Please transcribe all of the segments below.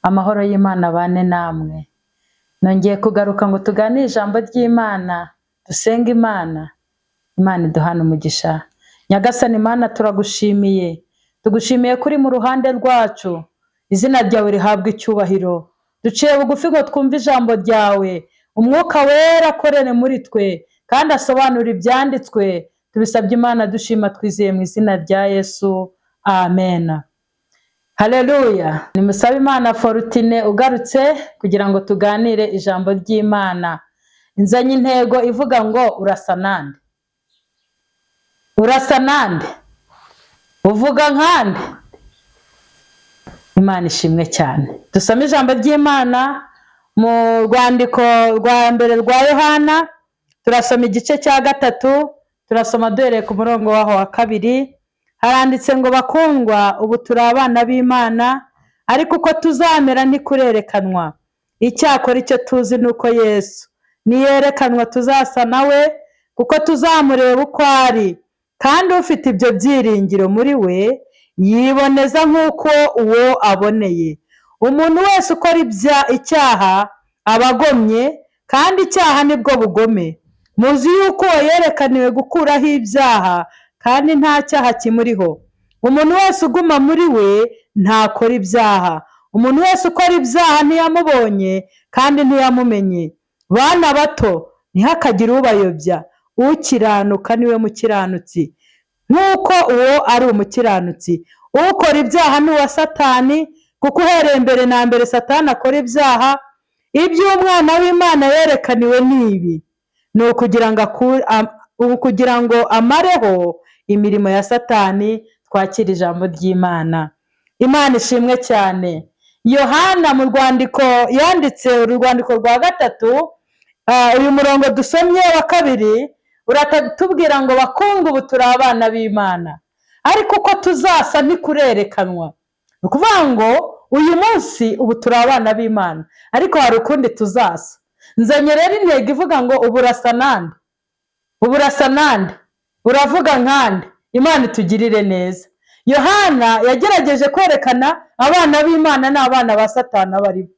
Amahoro y'Imana abane namwe. Nongeye kugaruka ngo tuganire ijambo ry'Imana, dusenge Imana, Imana iduhane umugisha. Nyagasani Mana, turagushimiye, tugushimiye ko uri mu ruhande rwacu, izina ryawe rihabwa icyubahiro. Duciye bugufi ngo twumve ijambo ryawe, Umwuka Wera akorere muri twe kandi asobanure ibyanditswe. Tubisabye Imana dushima twizeye mu izina rya Yesu, amen. Haleluya! Ni Musabe Imana Forutine ugarutse kugira ngo tuganire ijambo ry'Imana. Nzanye intego ivuga ngo urasa nande? Urasa nande? Uvuga nkande? Imana ishimwe cyane. Dusome ijambo ry'Imana mu rwandiko rwa mbere rwa Yohana, turasoma igice cya 3, turasoma duhereye ku murongo waho wa 2. Haranditse ngo: bakundwa, ubu turi abana b'Imana, ariko uko tuzamera ntikurerekanwa. Icyakora icyo tuzi ni uko Yesu niyerekanwa tuzasa nawe, kuko tuzamureba uko ari. Kandi ufite ibyo byiringiro muri we yiboneza nk'uko uwo aboneye. Umuntu wese ukora icyaha aba agomye, kandi icyaha nibwo bugome. Muzi yuko uwo yerekaniwe gukuraho ibyaha, kandi nta cyaha kimuriho. Umuntu wese uguma muri we ntakora ibyaha. Umuntu wese ukora ibyaha ntiyamubonye kandi ntiyamumenye. Bana bato, ntihakagire ubayobya. Ukiranuka niwe mukiranutsi, nk'uko uwo ari umukiranutsi. Ukora ibyaha ni uwa Satani, kuko uhereye mbere na mbere Satani akora ibyaha. Ibyo Umwana w'Imana yerekaniwe ni ibi, ni ukugira ngo amareho imirimo ya Satani. Twakira ijambo ry'Imana. Imana ishimwe cyane. Yohana mu rwandiko yanditse, uru rwandiko rwa 3, uyu murongo dusomye wa 2 uratubwira ngo: bakundwa, ubu turi abana b'Imana, ariko uko tuzasa ntikurerekanwa. Ni ukuvuga ngo uyu munsi ubu turi abana b'Imana, ariko hari ukundi tuzasa. Nzanye rero intego ivuga ngo: ubu urasa nande? Ubu urasa nande? Uravuga nkande? Imana itugirire neza. Yohana yagerageje kwerekana abana b'Imana n'abana ba Satani abo ari bo.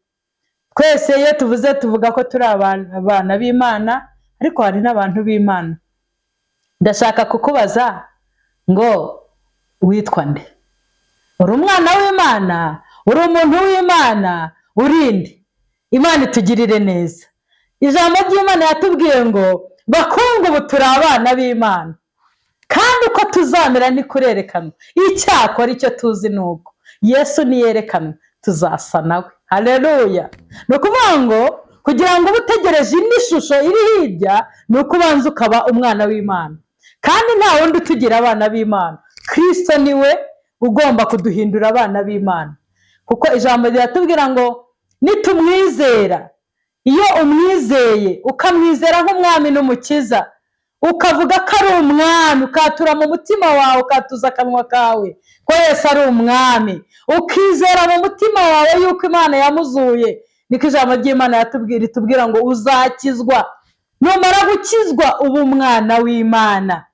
Twese iyo tuvuze tuvuga ko turi abana b'Imana, ariko hari n'abantu b'Imana. Ndashaka kukubaza ngo: witwa nde? Uri umwana w'Imana? Uri umuntu w'Imana? Urinde? Imana itugirire neza. Ijambo ry'Imana yatubwiye ngo: bakundwa, ubu turi abana b'Imana, kandi uko tuzamera ntikurerekanwa. Icyakora icyo tuzi ni uko Yesu niyerekanwa tuzasa nawe. Haleluya! Ni ukuvuga ngo kugira ngo ube utegereje indi shusho iri hirya, ni uko ubanza ukaba umwana w'Imana. Kandi nta wundi utugira abana b'Imana, Kirisito niwe ugomba kuduhindura abana b'Imana, kuko ijambo riratubwira ngo nitumwizera. Iyo umwizeye, ukamwizera nk'umwami n'umukiza, ukavuga ko ari umwami, ukatura mu mutima wawe, ukatuza akanwa kawe ko Yesu ari umwami, ukizera mu mutima wawe yuko Imana yamuzuye, niko ijambo ry'Imana ritubwira ngo uzakizwa. Numara gukizwa uba umwana w'Imana.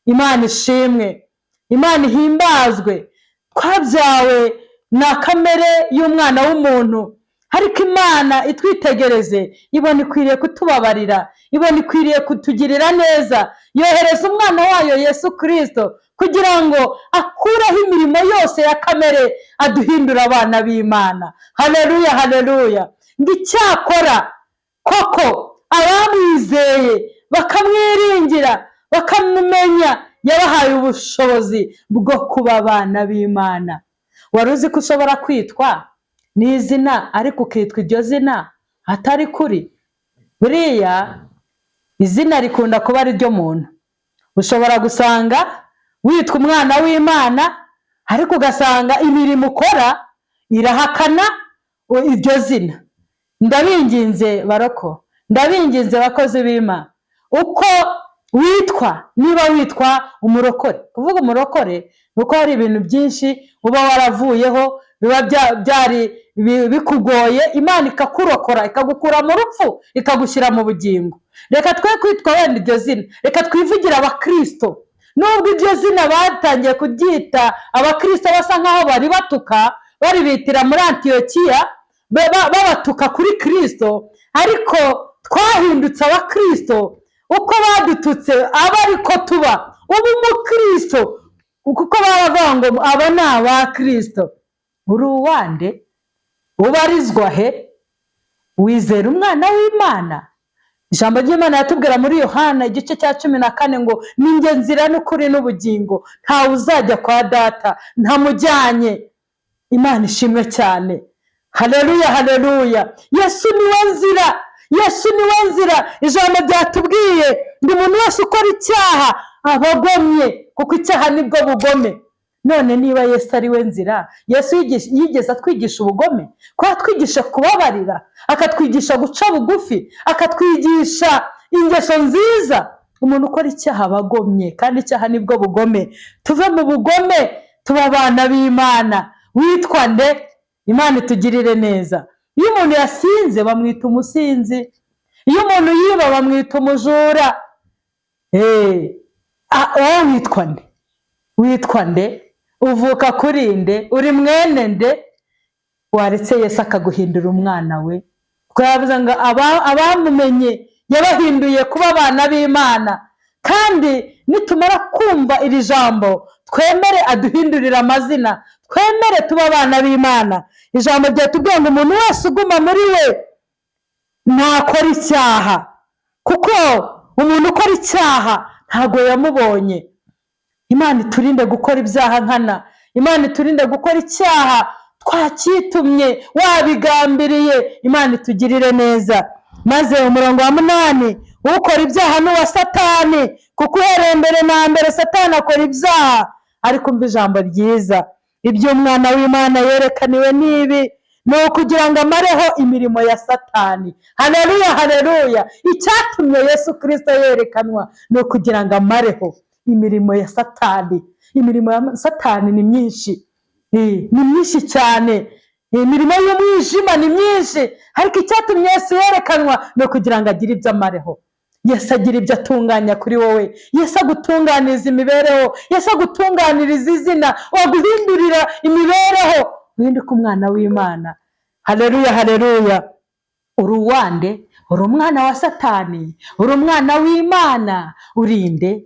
Imana ishimwe, Imana ihimbazwe. Twabyawe na kamere y'umwana w'umuntu, ariko Imana itwitegereze ibona ikwiriye kutubabarira, ibona ikwiriye kutugirira neza, yohereza umwana wayo Yesu Kirisito kugira ngo akureho imirimo yose ya kamere, aduhindure abana b'Imana. Haleluya, haleluya! Ngo icyakora koko abamwizeye bakamwiringira bakamumenya, yabahaye ubushobozi bwo kuba abana b'Imana. Wari uzi ko ushobora kwitwa n'izina, ariko ukitwa iryo zina atari kuri? Buriya izina rikunda kuba ari ryo muntu. Ushobora gusanga witwa umwana w'Imana, ariko ugasanga imirimo ukora irahakana iryo zina. Ndabinginze baroko, ndabinginze bakozi b'Imana, uko witwa, niba witwa umurokore, kuvuga umurokore ni uko hari ibintu byinshi uba waravuyeho biba byari bikugoye, Imana ikakurokora, ikagukura mu rupfu, ikagushyira mu bugingo. Reka twe kwitwa wenda iryo zina, reka twivugire abakirisito. Nubwo iryo zina batangiye kuryita abakirisito basa nkaho bari batuka, baribitira muri Antiyokiya. Babatuka kuri Kirisito, ariko twahindutse abakirisito. Uko badututse aba ariko tuba ubu umukristo, kuko baravuga ngo aba ni abakirisito. Uri uwande? Ubarizwa he? Wizera umwana w'Imana? Ijambo ry'Imana yatubwira muri Yohana igice cya 14 ngo: "Ni nzira n'ukuri n'ubugingo, ntawe uzajya kwa Data ntamujyanye." Imana ishimwe cyane. Haleluya, haleluya! Yesu niwe nzira, Yesu niwe nzira. Ijambo ryatubwiye ngo umuntu wese ukora icyaha aba agomye, kuko icyaha nibwo bugome. None niba Yesu ari we nzira, Yesu yigeze atwigisha ubugome? Ko yatwigisha kubabarira, akatwigisha guca bugufi, akatwigisha ingeso nziza. Umuntu ukora icyaha aba agomye, kandi icyaha nibwo bugome. Tuve mu bugome, tuba abana b'Imana. Witwa nde? Imana itugirire neza. Iyo umuntu yasinze bamwita umusinzi, iyo umuntu yiba bamwita umujura. Wowe witwa nde? Witwa nde? Uvuka kuri nde? Uri mwene nde? Waretse Yesu akaguhindura umwana we? Kuko yavuze ngo abamumenye yabahinduye kuba abana b'Imana. Kandi nitumara kumva iri jambo, twemere aduhindurire amazina, twemere tuba abana b'Imana. Ijambo ryatubwiye ngo umuntu wese uguma muri we ntakora icyaha, kuko umuntu ukora icyaha ntabwo yamubonye. Imana iturinde gukora ibyaha nkana. Imana iturinde gukora icyaha twakitumye, wabigambiriye. Imana itugirire neza. Maze umurongo wa 8: "Ukora ibyaha ni uwa Satani, kuko uhereye mbere na mbere Satani akora ibyaha." Ariko umva ijambo ryiza: "Ibyo umwana w'Imana yerekaniwe n'ibi, ni ukugira ngo amareho imirimo ya Satani." Haleluya, haleluya! Icyatumye Yesu Kirisito yerekanwa ni ukugira ngo amareho imirimo ya Satani. Imirimo ya Satani ni myinshi, ni myinshi cyane. Imirimo y'umwijima ni myinshi, ariko icyatumye Yesu yerekanwa ni ukugira ngo agire ibyo amareho. Yesu agira ibyo atunganya kuri wowe. Yesu agutunganiriza imibereho, Yesu agutunganiriza izina, waguhindurira imibereho, uhinduke umwana w'Imana. Haleluya, haleluya! Uri uwande? Uri umwana wa Satani? Uri umwana w'Imana? Urinde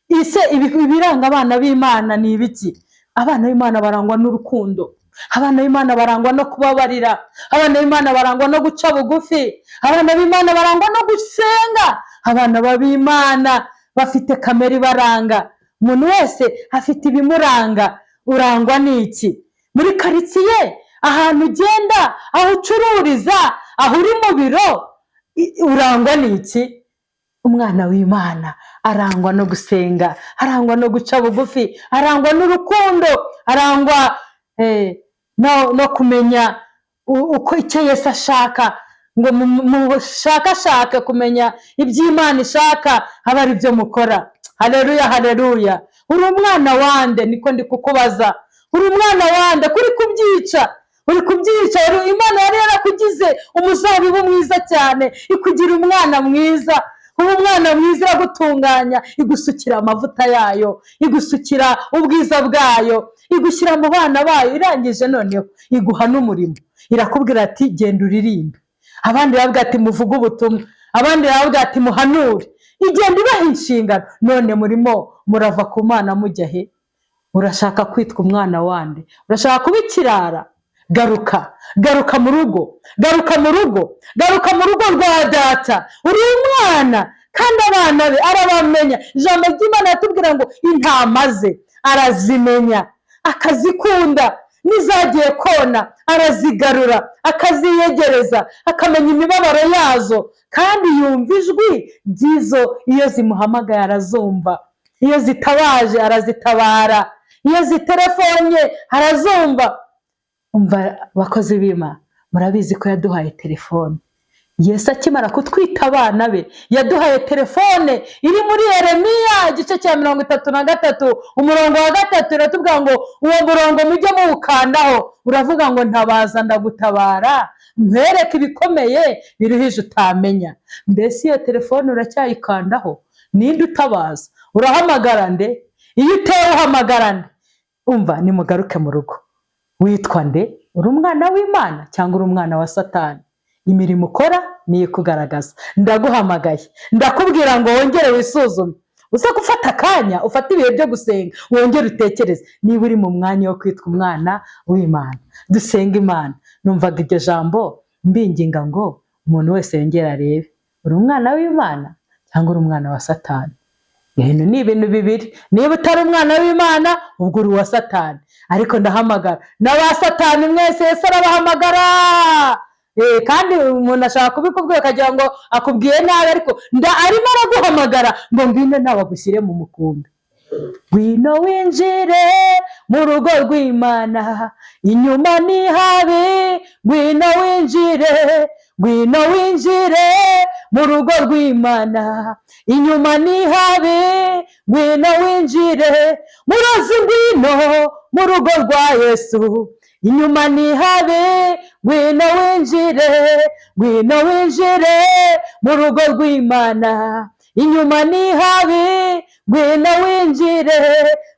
ise? Ibiranga abana b'Imana ni ibiki? Abana b'Imana barangwa n'urukundo, abana b'Imana barangwa no kubabarira, abana b'Imana barangwa no guca bugufi, abana b'Imana barangwa no gusenga. Abana b'Imana bafite kamere ibaranga. Umuntu wese afite ibimuranga. Urangwa n'iki muri karitsiye, ahantu ugenda, aho ucururiza, aho uri mu biro? Urangwa n'iki? Umwana w'Imana arangwa no gusenga, arangwa no guca bugufi, arangwa n'urukundo, arangwa no kumenya uko icyo Yesu ashaka, ngo mushakashake kumenya iby'Imana ishaka, aba ari byo mukora. Haleluya, haleluya! Uri umwana wande? Niko ndi kukubaza. Uri umwana wande? Kuri kubyica, uri kubyica. Imana yari yarakugize umuzabibu mwiza cyane, ikugira umwana mwiza. Uba umwana mwiza, iragutunganya, igusukira amavuta yayo, igusukira ubwiza bwayo, igushyira mu bana bayo. Irangije noneho iguha n'umurimo, irakubwira ati: "Genda uririmbe." Abandi baravuga ati: "Muvuge ubutumwa." Abandi baravuga ati: "Muhanure." Igenda ibaha inshingano. None murimo murava ku Mana mujya he? Urashaka kwitwa umwana wande? Urashaka kuba ikirara? Garuka, garuka mu rugo, garuka mu rugo, garuka mu rugo rwa Data. Uri umwana, kandi abana be arabamenya. Ijambo ry'Imana yatubwira ngo intama ze arazimenya, akazikunda, n'izagiye kona arazigarura, akaziyegereza, akamenya imibabaro yazo, kandi yumva ijwi ry'izo. Iyo zimuhamagaye arazumva, iyo zitabaje arazitabara, iyo ziterefonye arazumva. Umva bakozi b'Imana, murabizi ko yaduhaye telefone. Yesu akimara kutwita abana be yaduhaye telefone iri muri Yeremiya igice cya 33 umurongo wa 3. Iratubwira ngo uwo murongo mujye muwukandaho. Uravuga ngo: "Ntabaza ndagutabara, nkwereke ibikomeye biruhije utamenya." Mbese iyo telefone uracyayikandaho? Ninde utabaza? Urahamagara nde? Iyo utewe uhamagara nde? Umva, nimugaruke mu rugo. Witwa nde? Uri umwana w'Imana cyangwa uri umwana wa Satani? Imirimo ukora niyo ikugaragaza. Ndaguhamagaye, ndakubwira ngo wongere wisuzume, uze gufata akanya, ufate ibihe byo gusenga, wongere utekereze niba uri mu mwanya wo kwitwa umwana w'Imana. Dusenga Imana. Numvaga iryo jambo mbinginga ngo umuntu wese yongere arebe: uri umwana w'Imana cyangwa uri umwana wa Satani? Ibintu ni ibintu bibiri. Niba utari umwana w'Imana, ubwo uri uwa Satani. Ariko ndahamagara n'aba Satani mwese, Yesu arabahamagara. Kandi umuntu ashaka kubikubwira akagira ngo akubwiye nabi, ariko arimo araguhamagara ngo ngwino nawe agushyire mu mukumbi. Ngwino winjire mu rugo rw'Imana, inyuma ni habi. Ngwino winjire, ngwino winjire mu rugo rw'Imana, inyuma ni habi. Ngwino winjire, murozi, ngwino mu rugo rwa Yesu, inyuma ni habi. Ngwino winjire, ngwino winjire mu rugo rw'Imana, inyuma ni habi. Ngwino winjire,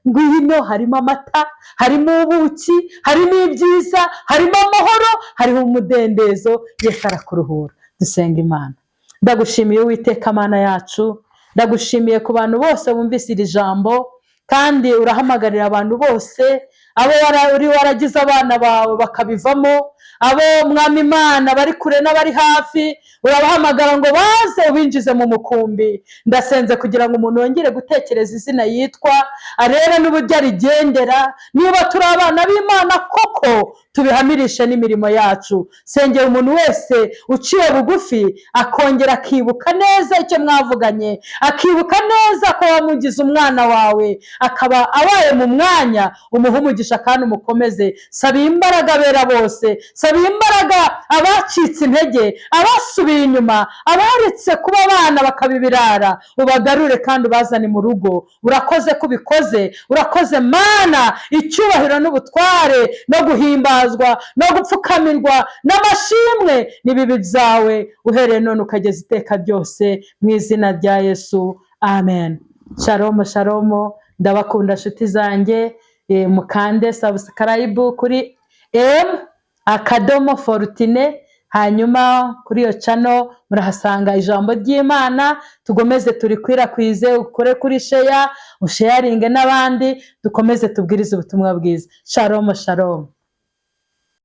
ngwino, harimo amata, harimo ubuki, harimo ibyiza, harimo amahoro, hariho umudendezo. Yesu arakuruhura. Dusenga Imana. Ndagushimiye, Uwiteka Mana yacu, ndagushimiye ku bantu bose bumvise iri jambo, kandi urahamagarira abantu bose, abo uri waragize abana bawe bakabivamo, abo, Mwami Imana, bari kure n'abari hafi, urabahamagara ngo baze ubinjize mu mukumbi. Ndasenze kugira ngo umuntu yongere gutekereza izina yitwa, arebe n'uburyo arigendera. Niba turi abana b'Imana koko, tubihamirishe n'imirimo yacu. Sengera umuntu wese uciye bugufi, akongera akibuka neza icyo mwavuganye, akibuka neza ko wamugize umwana wawe, akaba abaye mu mwanya. Umuhe umugisha kandi umukomeze. Saba imbaraga abera bose, saba imbaraga abacitse intege, abasubiye inyuma, abaretse kuba abana bakaba ibirara, ubagarure kandi ubazane mu rugo. Urakoze ko ubikoze, urakoze Mana. Icyubahiro n'ubutware no guhimbazwa no gupfukamirwa n'amashimwe n'ibibi byawe, uhereye none ukageza iteka ryose, mu izina rya Yesu, amen. Shalom, shalom, ndabakunda nshuti zanjye. Mukande subscribe kuri M.Fortune, hanyuma kuri iyo channel murahasanga ijambo ry'Imana. Tugomeze turikwirakwize, ukore kuri share, usharinge n'abandi, dukomeze tubwirize ubutumwa bwiza. Shalom, shalom.